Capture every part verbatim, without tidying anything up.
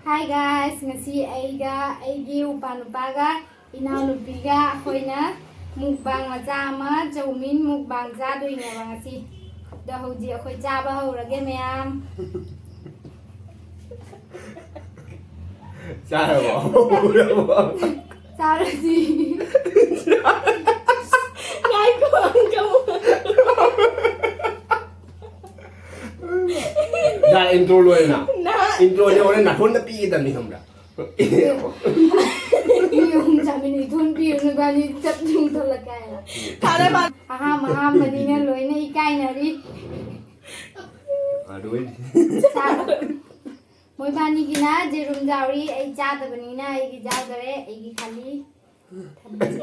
Hi guys, ꯉꯁꯤ ꯑꯩꯒ ꯑꯩꯒꯤ ꯎꯄꯥ ꯅꯨꯄꯥꯒ ꯏꯅꯥꯎꯅꯨꯄꯤꯒ ꯑꯩꯈꯣꯏꯅ mukbang ꯃꯆꯥ ꯑꯃ, ꯆꯧꯃꯤꯟ mukbang ꯆꯥꯗꯣꯏꯅꯦꯕ ꯉꯁꯤ꯫ ꯑꯗꯣ ꯍꯧꯖꯤꯛ ꯑꯩꯈꯣꯏ ꯆꯥꯕ ꯍꯧꯔꯒꯦ ꯃꯌꯥꯝ꯫ ꯆꯥꯔꯕꯣ? ꯍꯧꯔꯕꯣ? ꯆꯥꯔꯁꯤ꯫ ꯉꯥꯏꯈꯣ, ꯑꯃꯨꯛꯀ ꯑꯃꯨꯛ꯫ ꯌꯥ, intro ꯂꯣꯏꯔꯦꯅ? ꯅꯍꯥꯟ Intro ꯁꯦ ꯍꯣꯔꯦꯟ ꯅꯥꯈꯣꯟꯗ ꯄꯤꯒꯗꯕꯅꯤ, ꯈꯪꯕ꯭ꯔꯥ? ꯃꯤ ꯑꯍꯨꯝ ꯆꯥꯃꯤꯟꯅꯩ, ꯏꯊꯣꯟ ꯄꯤꯔꯨꯅꯨ, ꯏꯕꯥꯅꯤ ꯆꯞ ꯌꯨꯡ ꯊꯣꯛꯂꯛꯀꯦ ꯍꯥꯏꯅ꯫ ꯐꯔꯦ ꯐꯔꯦ꯫ ꯑꯍꯥꯝ ꯑꯍꯥꯝꯕꯅꯤꯅ ꯂꯣꯏꯅ ꯏꯀꯥꯏꯅꯔꯤ꯫ ꯑꯗꯨ ꯑꯣꯏꯗꯤ꯫ ꯆꯥꯔꯣ꯫ ꯃꯣꯏꯕꯥꯅꯤꯒꯤꯅ ꯖꯦꯔꯨꯝ ꯌꯥꯎꯔꯤ, ꯑꯩ ꯆꯥꯗꯕꯅꯤꯅ ꯑꯩꯒꯤ ꯌꯥꯎꯗꯔꯦ, ꯑꯩꯒꯤ ꯈꯜꯂꯤ꯫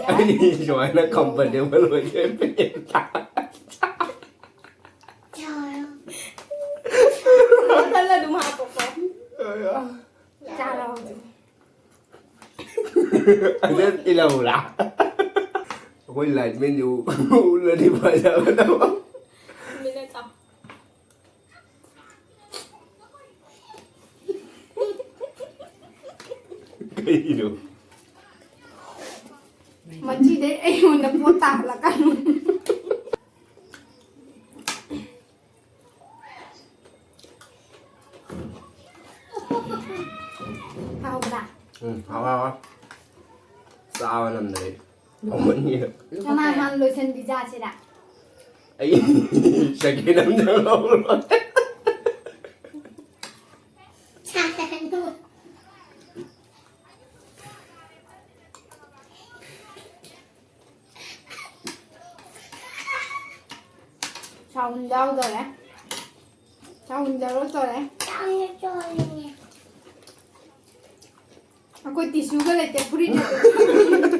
ꯑꯩ ꯁꯨꯃꯥꯏꯅ comfortable ꯑꯣꯏꯖꯩ꯫ ꯕꯣꯇꯜ ꯑꯗꯨꯝ ꯍꯥꯞꯄꯣꯀꯣ꯫ ꯆꯥꯔꯣ ꯍꯧꯖꯤꯛ꯫ ꯑꯗꯨ ꯏꯜꯍꯧꯔꯥ? ꯑꯩꯈꯣꯏ light man ꯁꯨ ꯎꯠꯂꯗꯤ ꯐꯖꯒꯗꯕ꯫ ꯃꯤꯅ ꯆꯥꯎ꯫ ꯀꯩꯅꯣ? ꯃꯆꯤꯗꯩ ꯑꯩꯉꯣꯟꯗ ꯄꯣꯠ ꯇꯥꯍꯜꯂꯛꯀꯅꯨ꯫ ꯍꯥꯎꯕ꯭ꯔꯥ? ꯎꯝ, ꯍꯥꯎ ꯍꯥꯎ ꯍꯥꯎ꯫ ꯆꯥꯕ ꯅꯝꯗꯔꯦ꯫ ꯍꯥꯎꯃꯟꯒꯤꯗ꯫ ꯀꯅꯥ ꯍꯥꯟꯅ ꯂꯣꯏꯁꯟꯕꯤ ꯆꯥꯁꯤꯔꯥ? ꯑꯩ second ꯑꯝꯇ ꯂꯧꯔꯣꯏ꯫ ꯁꯥꯎꯟ ꯌꯥꯎꯗꯔꯦ꯫ ꯁꯥꯎꯟ ꯌꯥꯎꯔꯛꯇꯔꯦ꯫ ꯑꯩꯈꯣꯏ tissue ꯒ ꯂꯩꯇꯦ, ꯐꯨꯔꯤꯠ ꯂꯩꯇꯦ꯫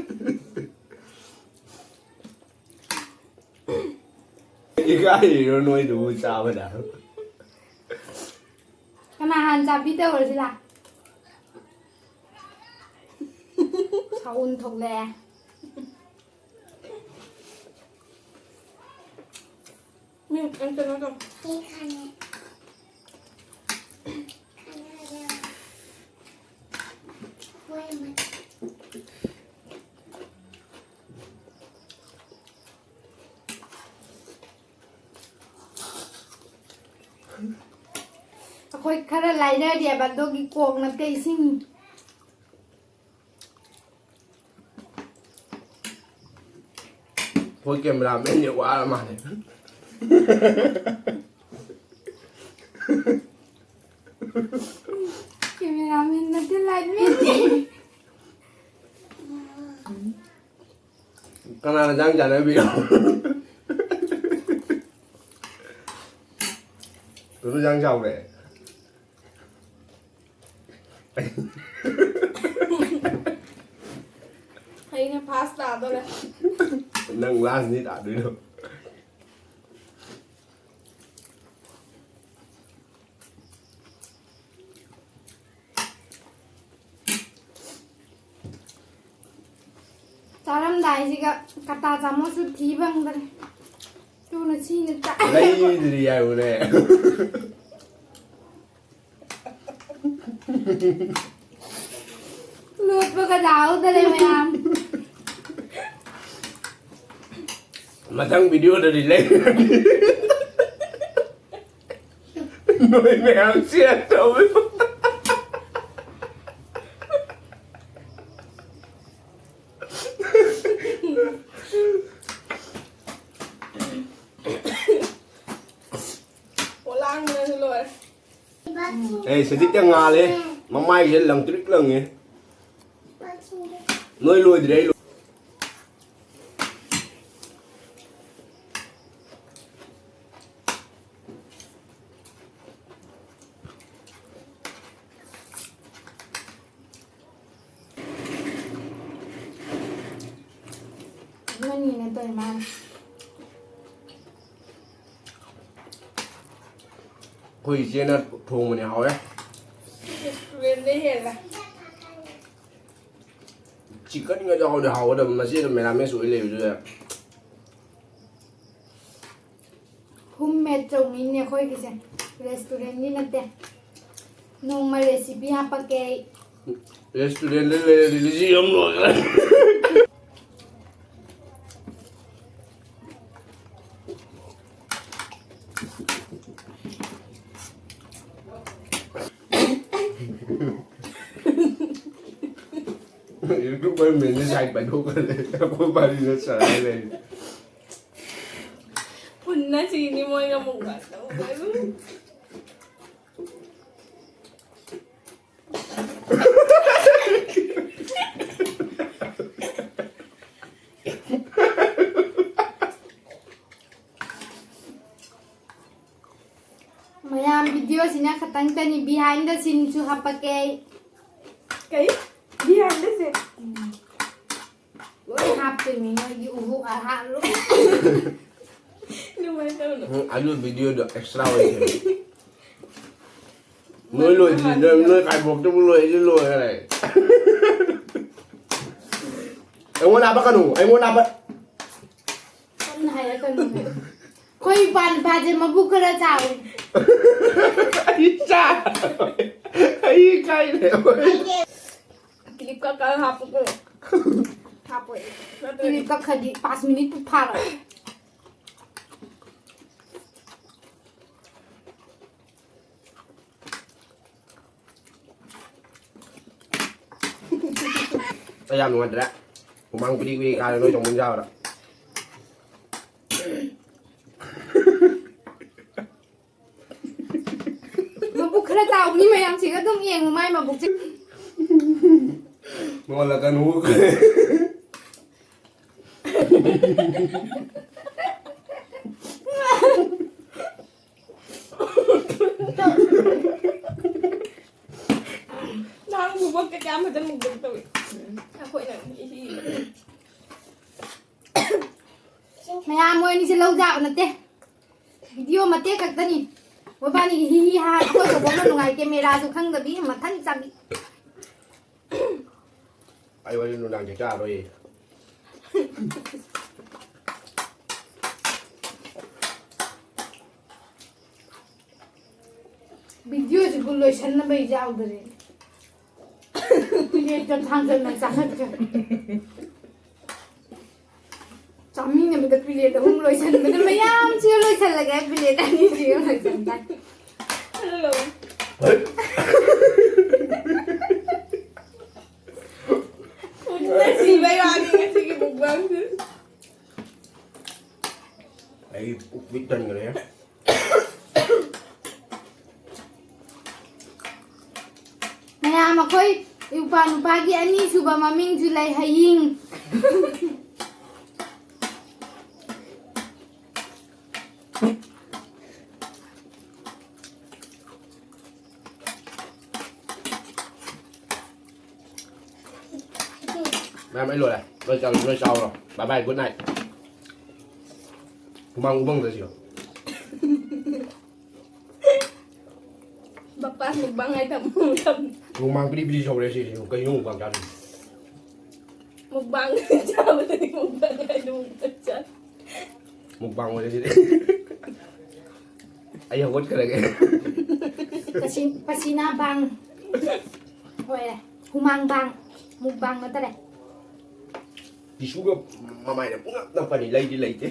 ꯏꯀꯥꯏꯔꯤꯔꯣ ꯅꯣꯏꯗꯨꯕꯨ ꯆꯥꯕꯗ? ꯀꯅꯥ ꯍꯥꯟꯅ ꯆꯥꯕꯤ ꯇꯧꯔꯁꯤ ꯂꯥ? ꯁꯥꯎꯟ ꯊꯣꯛꯂꯛꯑꯦ꯫ ꯃꯤ ꯑꯝꯇ ꯀꯩꯅꯣ ꯇꯧ꯫ ꯁꯤ ꯈꯥꯅꯦ꯫ ꯈꯥꯅꯦ꯫ ꯑꯩꯈꯣꯏ ꯈꯔ ꯂꯥꯏꯅꯔꯦꯕ, ꯑꯗꯨꯒꯤ ꯀꯣꯛ ꯅꯠꯇꯦ, ꯏꯁꯤꯡ꯫ ꯑꯩꯈꯣꯏ cameraman ꯁꯦ ꯋꯥꯔ ꯃꯥꯜꯂꯦ꯫ Cameraman ꯅꯠꯇꯦ, light man ꯅꯦ꯫ ꯀꯅꯥꯅ ꯆꯥꯛ ꯆꯥꯅꯕꯤꯔꯣ? ꯀꯩꯅꯣ ꯆꯥꯛ ꯆꯥꯎꯔꯦ꯫ ꯑꯩꯅ first ꯇꯥꯗꯣꯔꯦ꯫ ꯅꯪ last ꯅꯤ ꯇꯥꯗꯣꯏꯗꯣ꯫ ꯆꯥꯔꯝꯗꯥꯏꯁꯤꯒ ꯀꯇꯥ ꯆꯥꯃꯁꯁꯨ ꯊꯤ ꯐꯪꯗ꯭ꯔꯦ꯫ ꯇꯨꯅ ꯁꯤꯅ ꯆꯥꯏ꯫ ꯂꯩꯗ꯭ꯔꯤ ꯍꯥꯏꯕꯅꯦ꯫ ꯂꯣꯠꯄꯒ ꯂꯥꯛꯍꯧꯗꯔꯦ ꯃꯌꯥꯝ꯫ ꯃꯊꯪ video ꯗꯗꯤ ꯂꯩ꯫ ꯅꯣꯏ ꯃꯌꯥꯝ share ꯇꯧꯕꯤꯌꯨ꯫ ꯄꯣꯂꯥꯡꯕꯅꯁꯨ ꯂꯣꯏꯔꯦ꯫ ꯑꯦ, ꯁꯖꯤꯛꯇ ꯉꯥꯜꯂꯦ꯫ ꯃꯃꯥꯏꯁꯦ ꯂꯪꯇ꯭ꯔꯤꯛ ꯂꯪꯉꯦ꯫ ꯅꯣꯏ ꯂꯣꯏꯗ꯭ꯔꯤ, ꯑꯩ ꯂꯣꯏ-, ꯑꯃꯅꯤꯅ ꯇꯧꯔꯤ ꯃꯥꯅ꯫ ꯑꯩꯈꯣꯏ ꯏꯆꯦꯅ ꯊꯣꯡꯕꯅꯦ, ꯍꯥꯎꯋꯦ꯫ Restaurant ꯗꯩ ꯍꯦꯜꯂꯦ꯫ Chicken ꯒꯗꯣ ꯍꯥꯎꯗꯤ ꯍꯥꯎꯒꯗꯕ, ꯃꯆꯦꯗꯣ ꯃꯦꯔꯥꯃꯦꯁ ꯑꯣꯏ ꯂꯩꯕꯗꯨꯗ꯫ Home made ꯆꯧꯃꯤꯟꯅꯦ ꯑꯩꯈꯣꯏꯒꯤꯁꯦ, restaurant ꯀꯤ ꯅꯠꯇꯦ꯫ ꯅꯣꯡꯃ recipe ꯍꯥꯄꯛꯀꯦ ꯑꯩ꯫ Restaurant ꯗ ꯂꯩꯔꯗꯤ ꯂꯤꯁꯤꯡ ꯑꯃ ꯂꯣꯏꯈ꯭ꯔꯦ꯫ YouTube ꯃꯦꯟꯅ ꯁꯥꯏꯠ ꯄꯥꯏꯊꯣꯛꯈ꯭ꯔꯦ꯫ ꯑꯩꯈꯣꯏ ꯄꯥꯔꯤꯅ ꯆꯔꯥꯏ ꯂꯩ꯫ ꯄꯨꯟꯅ ꯁꯤꯅꯤ ꯃꯣꯏꯒ ꯑꯃꯨꯛ ꯇꯧꯕ꯫ ꯃꯌꯥꯝ, video ꯁꯤꯅ ꯈꯇꯪꯇꯅꯤ, behind the scene ꯁꯨ ꯍꯥꯞꯄꯛꯀꯦ꯫ ꯀꯩ? Behind the scene? ꯎꯝ꯫ ꯂꯣꯏ ꯍꯥꯞꯇꯣꯏꯅꯤ, ꯅꯣꯏꯒꯤ ꯎꯍꯨ ꯑꯍꯥ ꯂꯣꯏ꯫ ꯑꯗꯨꯃꯥꯏꯅ ꯇꯧꯅꯨ꯫ ꯎꯝ, ꯑꯗꯨ video ꯗꯣ extra ꯑꯣꯏꯈ꯭ꯔꯦ꯫ ꯅꯣꯏ ꯂꯣꯏꯗ꯭ꯔꯤ, ꯅꯣꯏ, ꯅꯣꯏ ꯀꯥꯏꯕꯣꯛꯇꯕꯨ ꯂꯣꯏꯗꯤ ꯂꯣꯏꯈ꯭ꯔꯦ꯫ ꯑꯩꯉꯣꯟꯗ ꯍꯥꯄꯛꯀꯅꯨ, ꯑꯩꯉꯣꯟꯗ ꯍꯥꯄꯛ-, ꯀꯟꯅ ꯍꯥꯏꯔꯛꯀꯅꯨ꯫ ꯑꯩꯈꯣꯏ ꯏꯄꯥ ꯅꯨꯄꯥꯁꯦ ꯃꯕꯨꯛ ꯈꯔ ꯆꯥꯎꯋꯤ꯫ ꯑꯩ ꯆꯥ-, ꯑꯩ ꯏꯀꯥꯏꯔꯦ꯫ Clip ꯀꯛ ꯀꯛ ꯍꯥꯞꯄꯨꯀꯣ꯫ ꯍꯥꯞꯄꯣꯏ꯫ ꯅꯠꯇ꯭ꯔꯗꯤ clip ꯀꯛꯈ꯭ꯔꯗꯤ ꯄꯥꯁ ꯃꯤꯅꯤꯠ ꯐꯥꯔꯣꯏ꯫ ꯑꯩ ꯌꯥꯝ ꯅꯨꯡꯉꯥꯏꯇ꯭ꯔꯦ꯫ ꯍꯨꯃꯥꯡ ꯄꯤꯔꯤ ꯄꯤꯔꯤ ꯀꯥꯔꯦ ꯅꯣꯏ ꯆꯧꯃꯤꯟ ꯆꯥꯕꯗ꯫ ꯃꯕꯨꯛ ꯈꯔ ꯆꯥꯎꯕꯅꯤ ꯃꯌꯥꯝꯁꯤꯒ ꯑꯗꯨꯝ ꯌꯦꯡꯉꯨ ꯃꯥꯏ ꯃꯕꯨꯛꯁꯦ꯫ ꯃꯉꯣꯟꯗ ꯀꯩꯅꯣ ꯅꯍꯥꯟ ꯃꯨꯛꯕꯥꯡ ꯀꯌꯥ ꯑꯃꯗ ꯃꯨꯛꯕꯥꯡ ꯇꯧꯏ꯫ ꯑꯩꯈꯣꯏꯅ ꯏꯍꯤ꯫ ꯃꯌꯥꯝ ꯃꯣꯏ ꯑꯅꯤꯁꯦ ꯂꯧ ꯌꯥꯕ ꯅꯠꯇꯦ꯫ Video ꯃꯇꯦꯛ ꯈꯛꯇꯅꯤ꯫ ꯃꯣꯏꯕꯥꯅꯤꯒꯤ ꯍꯤ ꯍꯤ ꯍꯥ ꯍꯥ꯫ ꯑꯩꯈꯣꯏ ꯕꯣꯕꯣꯛꯅ ꯅꯨꯡꯉꯥꯏ, camera ꯁꯨ ꯈꯪꯗꯕꯤ ꯃꯊꯟ ꯆꯥꯕꯤ꯫ ꯑꯩ ꯍꯣꯔꯦꯟ ꯅꯨꯡꯗꯥꯡ ꯆꯥꯛ ꯆꯥꯔꯔꯣꯏꯌꯦ꯫ Video ꯁꯤꯕꯨ ꯂꯣꯏꯁꯟꯅꯕ ꯌꯥꯎꯗꯔꯦ꯫ Plate ꯇ ꯊꯥꯡꯖꯟꯅ ꯆꯥꯈꯠꯈ꯭ꯔꯦ꯫ ꯆꯥꯃꯤꯟꯅꯕꯗ plate ꯑꯍꯨꯝ ꯂꯣꯏꯁꯟꯕꯗ ꯃꯌꯥꯝꯁꯤꯒ ꯂꯣꯏꯁꯜꯂꯒꯦ, plate ꯑꯅꯤꯁꯤꯒ ꯂꯣꯏꯁꯟ ꯇꯥꯏ꯫ ꯍꯜꯂꯣ꯫ ꯄꯤꯛ ꯊꯟꯈ꯭ꯔꯦ꯫ ꯃꯌꯥꯝ, ꯑꯩꯈꯣꯏ ꯏꯄꯥ ꯅꯨꯄꯥꯒꯤ ꯑꯅꯤꯁꯨꯕ ꯃꯃꯤꯡꯁꯨ ꯂꯩ, ꯍꯌꯤꯡ꯫ ꯃꯌꯥꯝ, ꯑꯩ ꯂꯣꯏꯔꯦ꯫ ꯅꯣꯏ ꯆꯥꯔꯣ, ꯅꯣꯏ ꯆꯥꯎꯔꯣ꯫ Bye bye, good night꯫ ꯍꯨꯃꯥꯡ ꯎꯕꯪꯗ ꯁꯤꯌꯣ꯫ ꯕꯄꯥ ꯃꯨꯛꯕꯥꯡ ꯍꯥꯏ ꯇꯝꯃꯨ꯫ ꯍꯨꯃꯥꯡ ꯄꯤꯔꯤ ꯄꯤꯔꯤ ꯁꯧꯔꯦ ꯁꯤꯁꯦ꯫ ꯀꯩꯅꯣ ꯃꯨꯛꯕꯥꯡ ꯆꯥꯗꯣꯏꯁꯦ? ꯃꯨꯛꯕꯥꯡ ꯆꯥꯕꯗꯗꯤ ꯃꯨꯛꯕꯥꯡ ꯍꯥꯏꯗꯣ ꯃꯨꯛꯕꯥꯡ ꯆꯥ꯫ ꯃꯨꯛꯕꯥꯡ ꯑꯣꯏꯔꯦ ꯁꯤꯗꯤ꯫ ꯑꯩ ꯍꯧꯒꯠꯈ꯭ꯔꯒꯦ꯫ ꯄꯁꯤ-, ꯄꯁꯤꯅꯥ ꯕꯥꯡ ꯑꯣꯏꯔꯦ꯫ ꯍꯨꯃꯥꯡ ꯕꯥꯡ꯫ ꯃꯨꯛꯕꯥꯡ ꯅꯠꯇꯔꯦ꯫ ꯇꯤꯁꯨꯒ ꯃꯃꯥꯏꯗ ꯄꯨꯡꯅꯞ ꯅꯞꯄꯅꯤ, ꯂꯩꯗꯤ ꯂꯩꯇꯦ꯫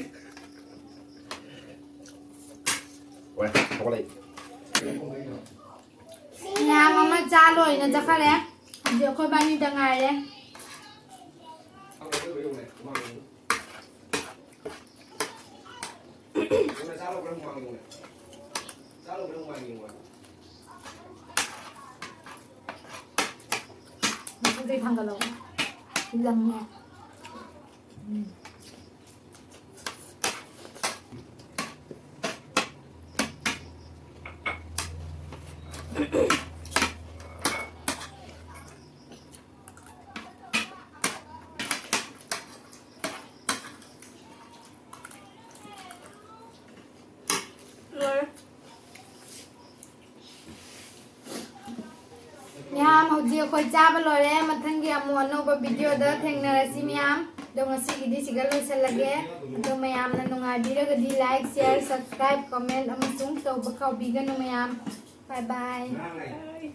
ꯍꯣꯏ, ꯍꯧꯒꯠꯂꯛꯏ꯫ ꯃꯌꯥꯝ ꯑꯃ ꯆꯥ ꯂꯣꯏꯅ ꯆꯠꯈꯔꯦ꯫ ꯍꯧꯖꯤꯛ ꯑꯩꯈꯣꯏ ꯕꯥꯅꯤꯗ ꯉꯥꯏꯔꯦ꯫ ꯃꯈꯨꯝꯗꯩ ꯊꯥꯡꯒꯠꯂꯛꯑꯣ꯫ ꯂꯪꯉꯦ꯫ ꯎꯝ꯫ ꯂꯣꯏꯔꯦ꯫ ꯃꯌꯥꯝ, ꯍꯧꯖꯤꯛ ꯑꯩꯈꯣꯏ ꯆꯥꯕ ꯂꯣꯏꯔꯦ꯫ ꯃꯊꯪꯒꯤ ꯑꯃꯨꯛ ꯑꯅꯧꯕ video ꯗ ꯊꯦꯡꯅꯔꯁꯤ ꯃꯌꯥꯝ꯫ ꯑꯗꯣ ꯉꯁꯤꯒꯤꯗꯤ ꯁꯤꯒ ꯂꯣꯏꯁꯤꯜꯂꯒꯦ꯫ ꯑꯗꯣ ꯃꯌꯥꯝꯅ ꯅꯨꯡꯉꯥꯏꯕꯤꯔꯒꯗꯤ like, share, subscribe, comment ꯑꯃꯁꯨꯡ ꯇꯧꯕ ꯀꯥꯎꯕꯤꯒꯅꯨ ꯃꯌꯥꯝ꯫ Bye bye꯫